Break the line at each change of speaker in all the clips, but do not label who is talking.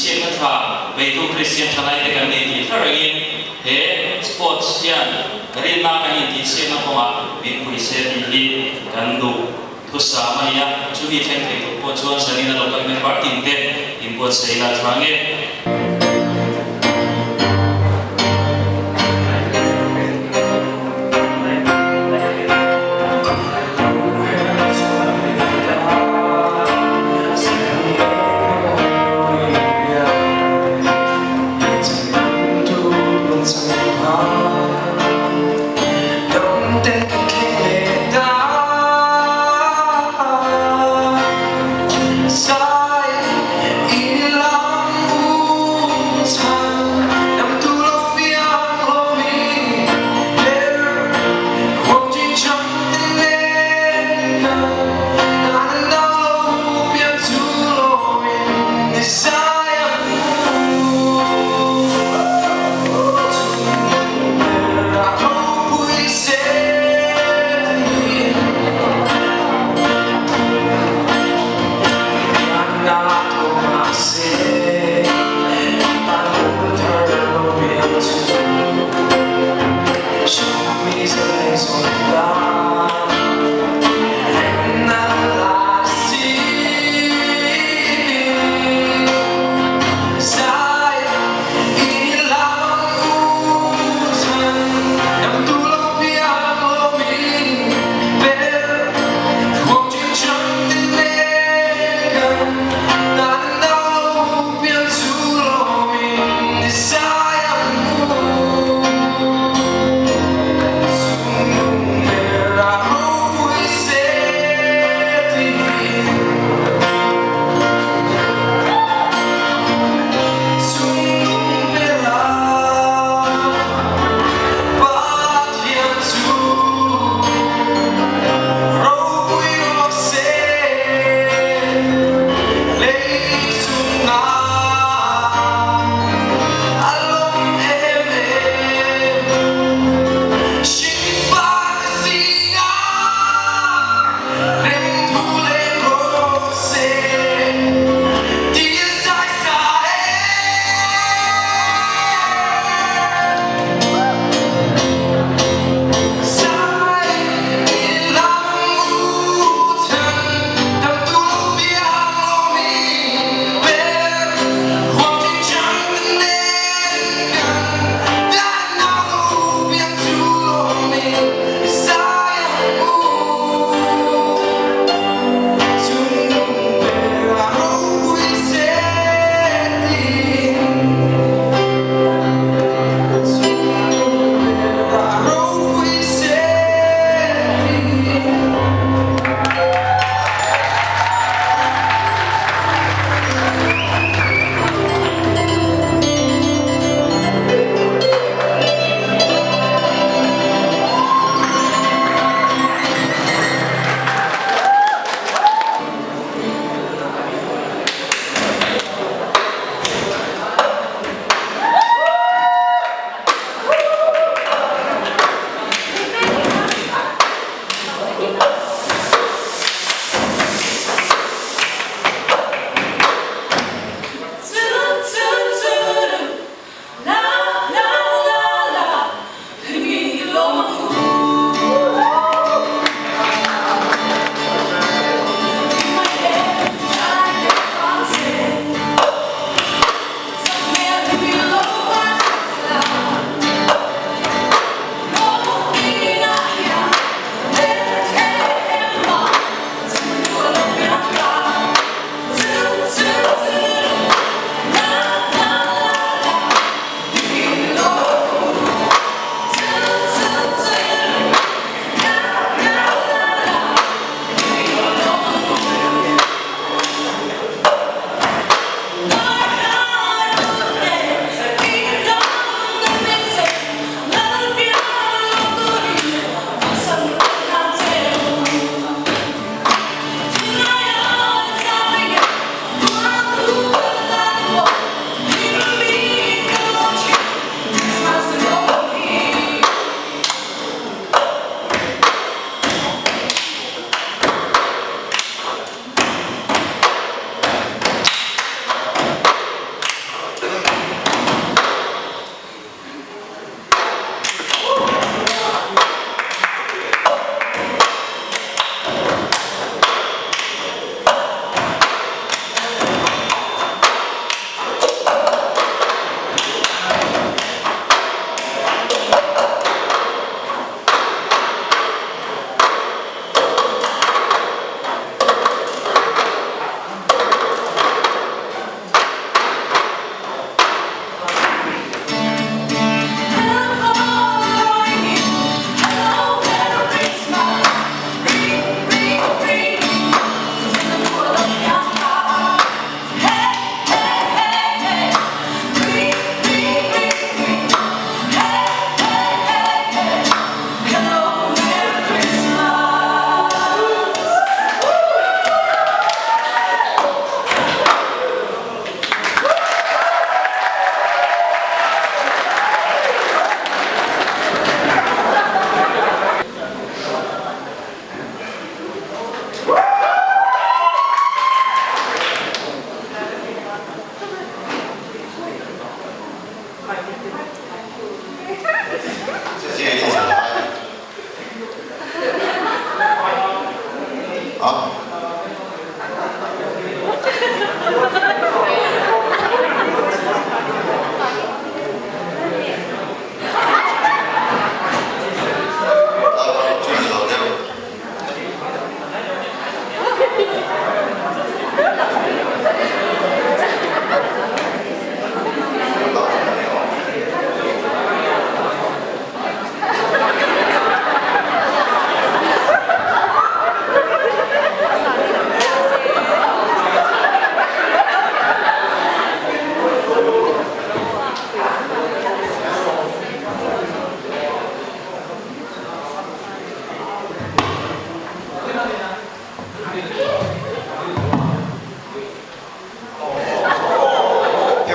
intihsiakna tha beitu Kristian thalaite kan ni tih hre rengin he sports hian rinna kan intihsiakna kawngah min pui se tih hi kan duh thusam a ni a, chumi thleng thei tur pawh chuan zanina local member tinte inbuatsaih la tha nge.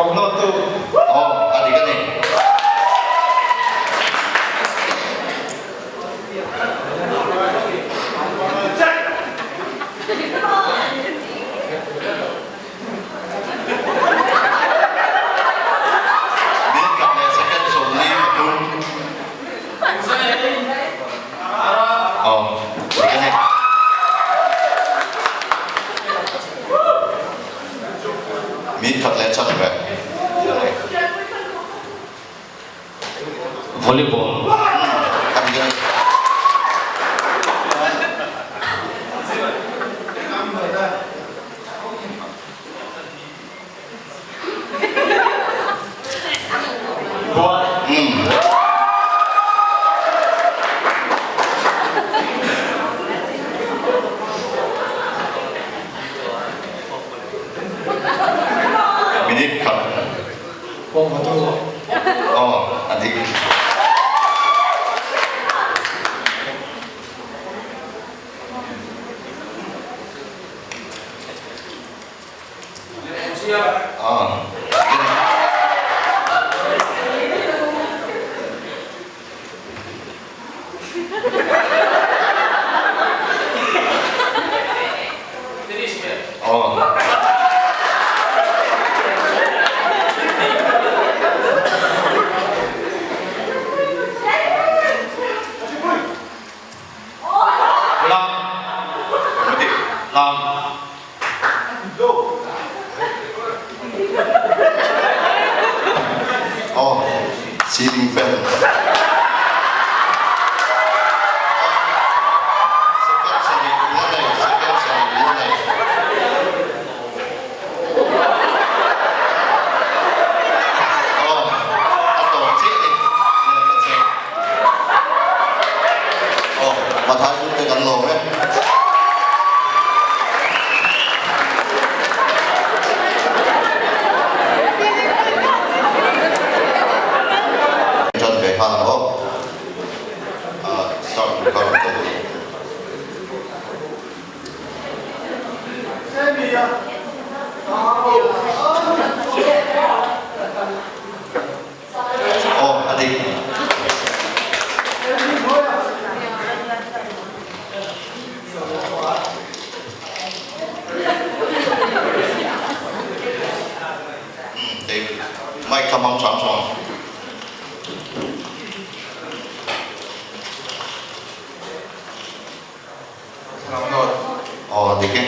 Thawmhnaw tu.
Aw, a dik a ni. Min khat leh second 43. Aw, dik a ni. Min khat leh chan ve.
Volleyball.
A dik a ni.
Bual.
Minute khat. Aw, a dik. Aw, a dik a ni. Aw.
Lam. Lam.
Aw, ceiling fan. Second sarih la nei, second sarih la nei. Aw, a tawp chiah ni, lehkha chhe. Aw, Mathai chu te kan lawm e. Ṭan ve khan ang aw. Start tur kha rawn ṭan ni. Aw, a dik. David, mic kha hmang ṭham ṭham ang. Aw, a dik e.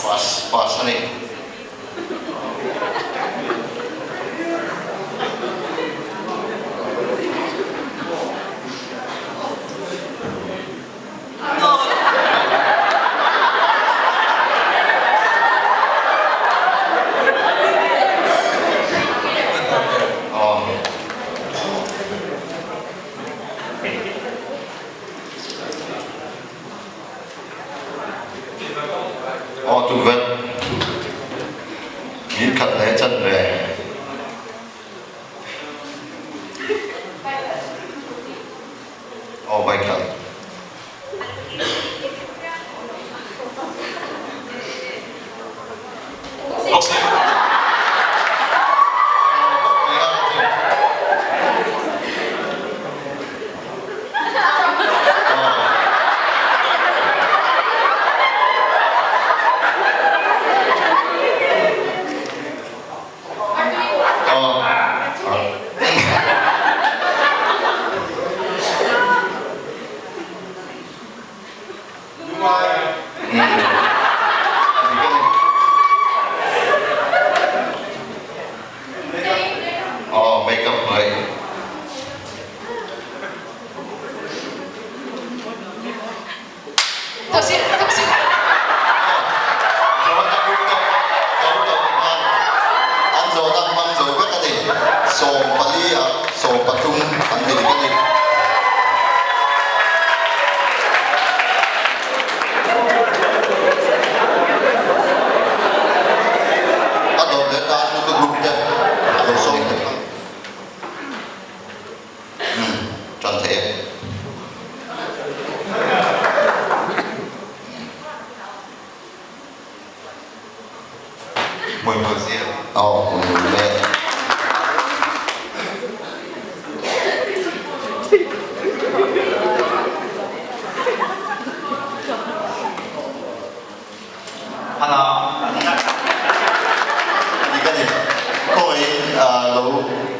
Pass, pass a ni. Aw tukverh min khat leh chan ve. Aw bike khalh. Aw makeup hnuai. An zawhna hmang zo vek a ni. 14 ah 13 an ni dik a ni.
Hmuihmul ziah.
Aw, hmuihmul le.
Hana.
Dik a ni. Khawngaih lo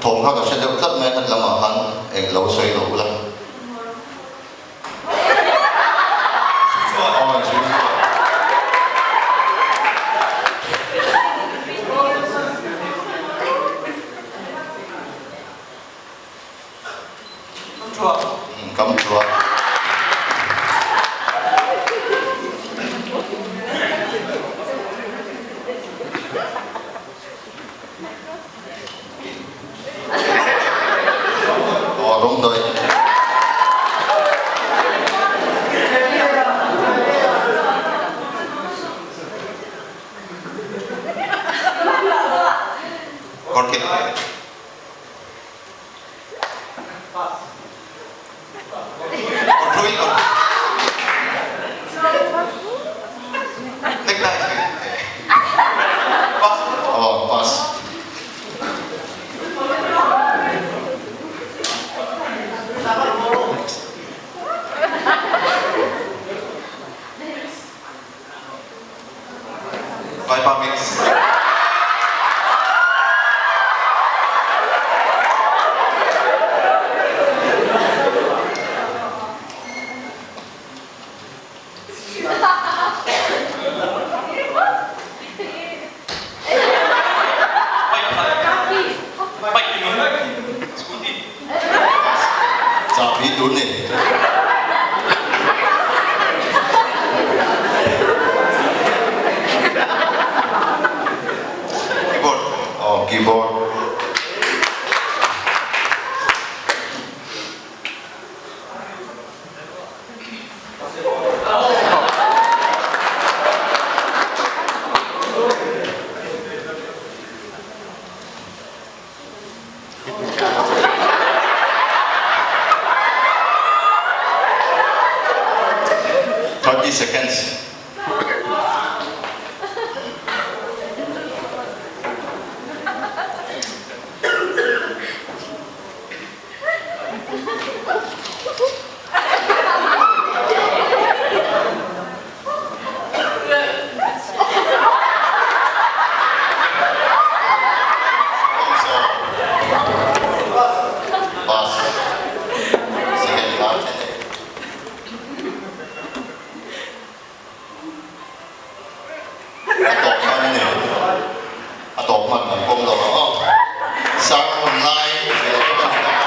thawm kha ka hre deuh tlat mai a, khat lamah khan eng lo sawi lo ula. Kam chhuak. Aw rawng dawi.
Kawrkilh. Kawrhlui kawr. Necktie. Pass.
Aw pass.
Vaipa mix.
Chahbi tur ni.
Keyboard.
Aw keyboard. 30 seconds. Pass. Second last. A tawp hman a ni. A tawp hman kan pawm lo ang aw. Sermon lai ve te pawh a ni bawk a.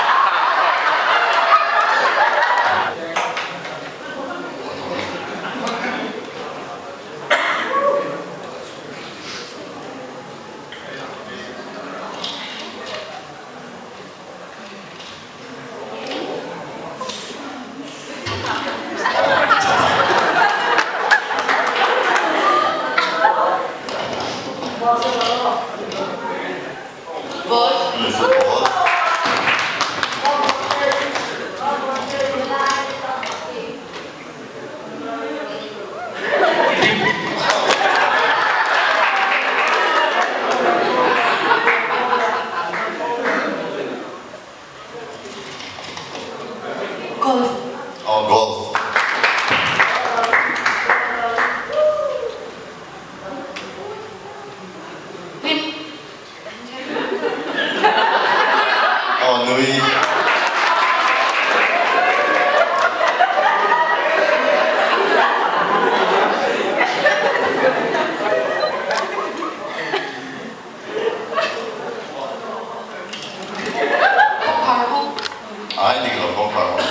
Football.
Golf.
Aw golf.
Hlim.
Aw nui.
Kawngkhar hawng.
Ai dik lo kawngkhar hawng.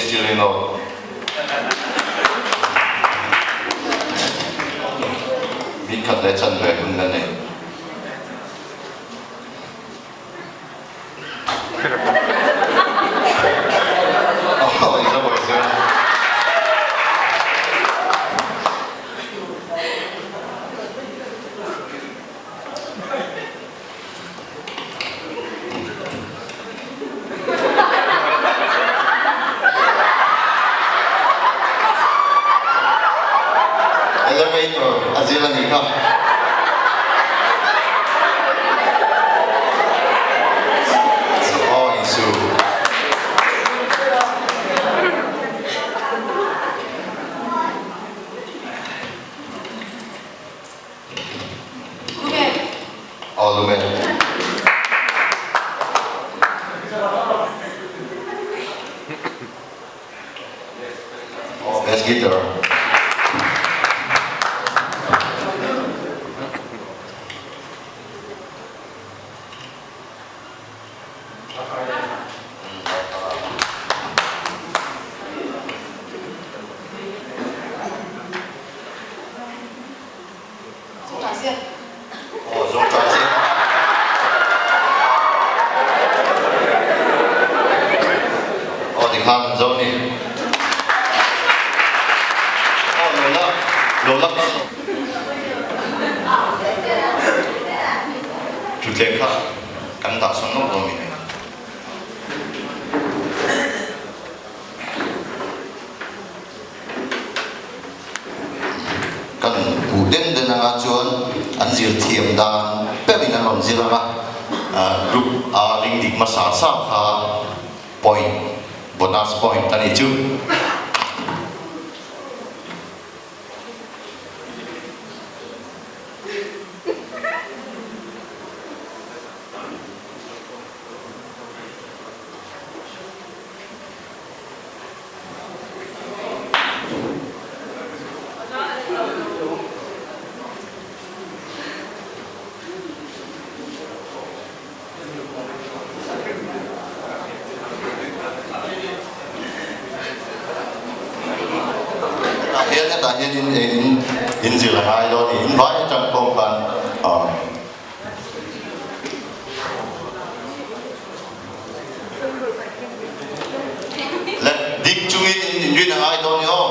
Steering lo. Min khat leh chanve hun la nei. Bass guitar. Aw zawngṭah ziah. Aw tikhan an zo ni. Aw Lola, Lola ka Thutthleng kha kan dah sawn lawk dawn mi hei. Kan hmuh den den anga chuan an zir thiam dan berin an rawn zir anga group a ring dik hmasa sa kha point bonus point a nih chu. Tah hian hetah hian in in in zir a ngai dawn a ni. In vai atang khawm khan ah. Le ding chungin in in rin a ngai dawn ni aw.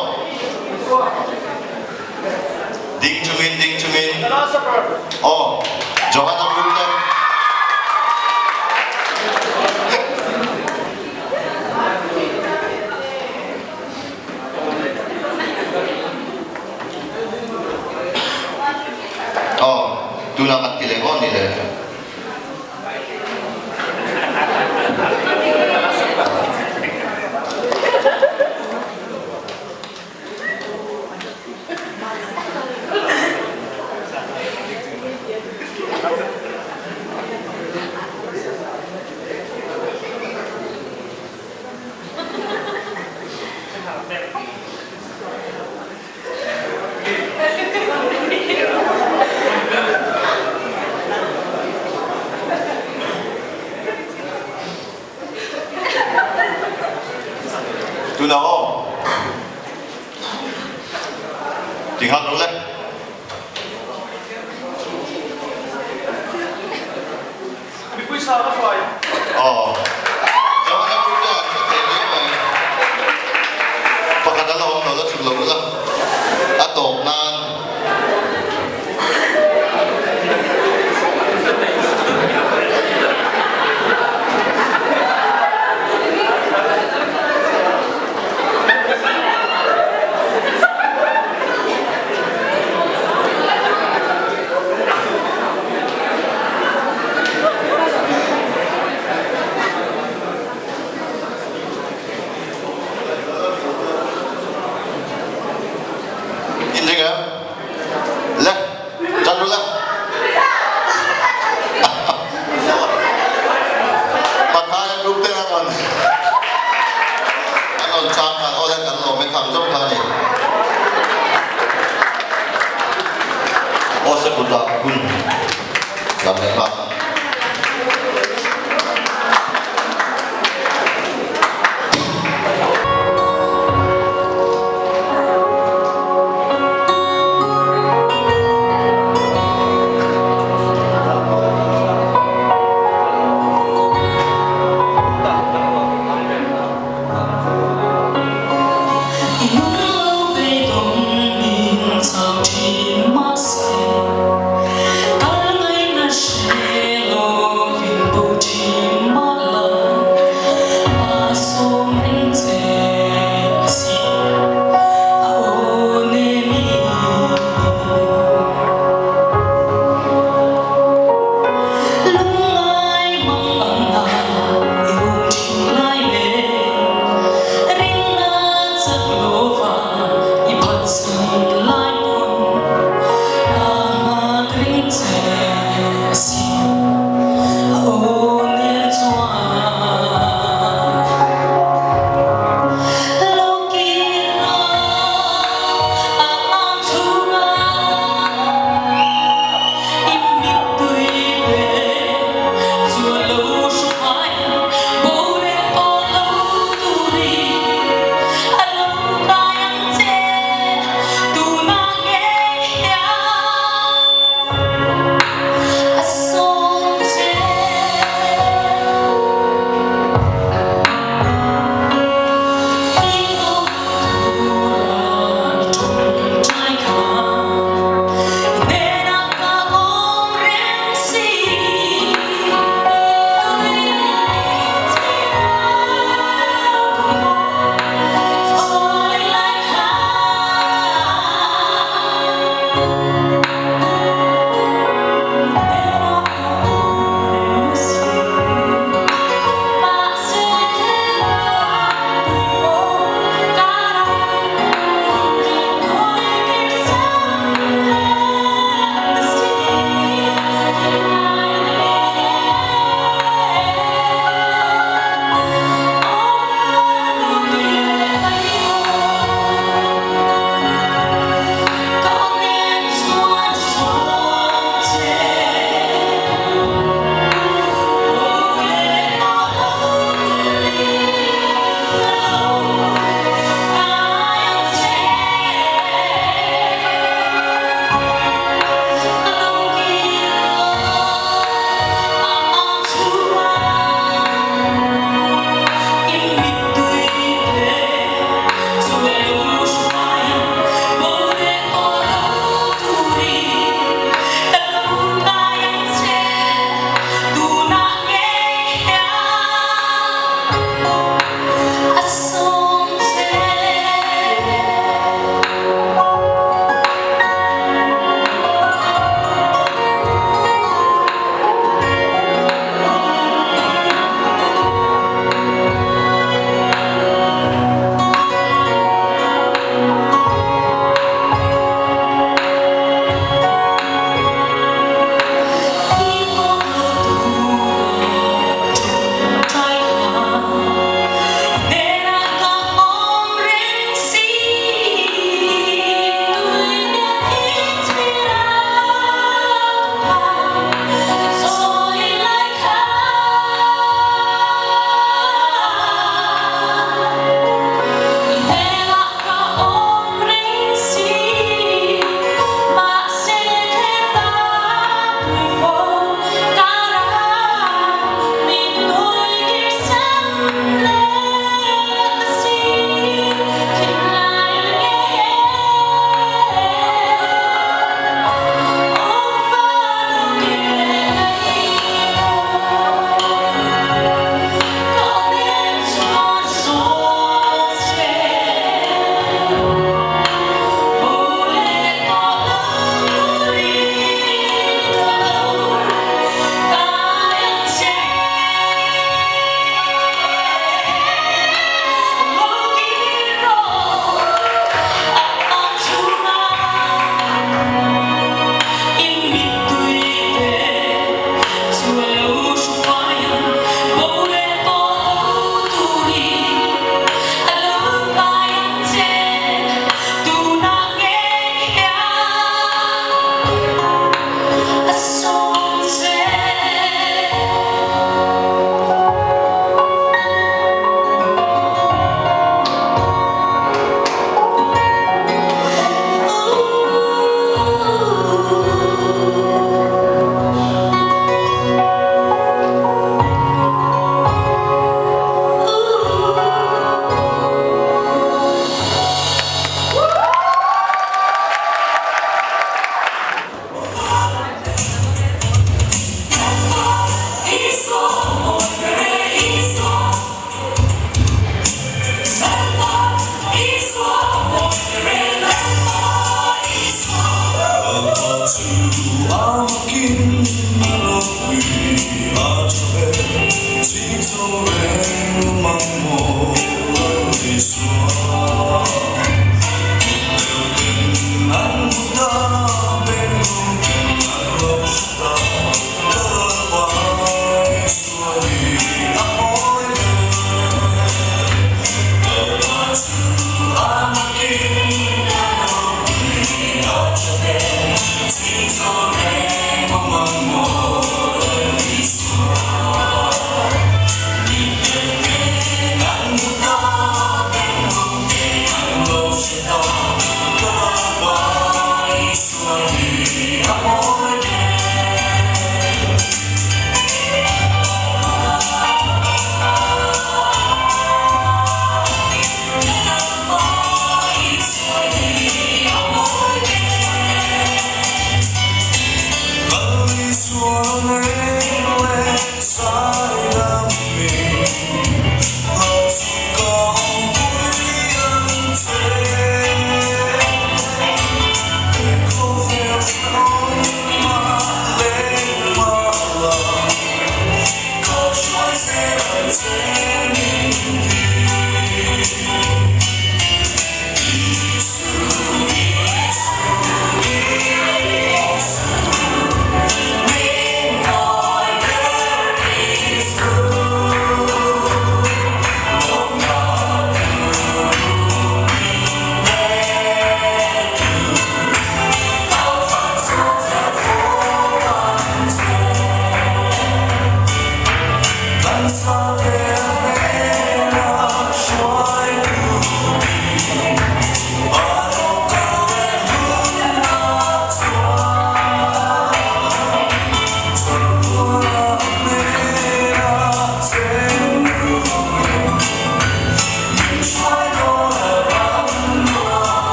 Ding chungin ding chungin. Aw Johanna group te. Aw tunah kan ti leh aw ni le. Tunah aw, ti nghat rawh le.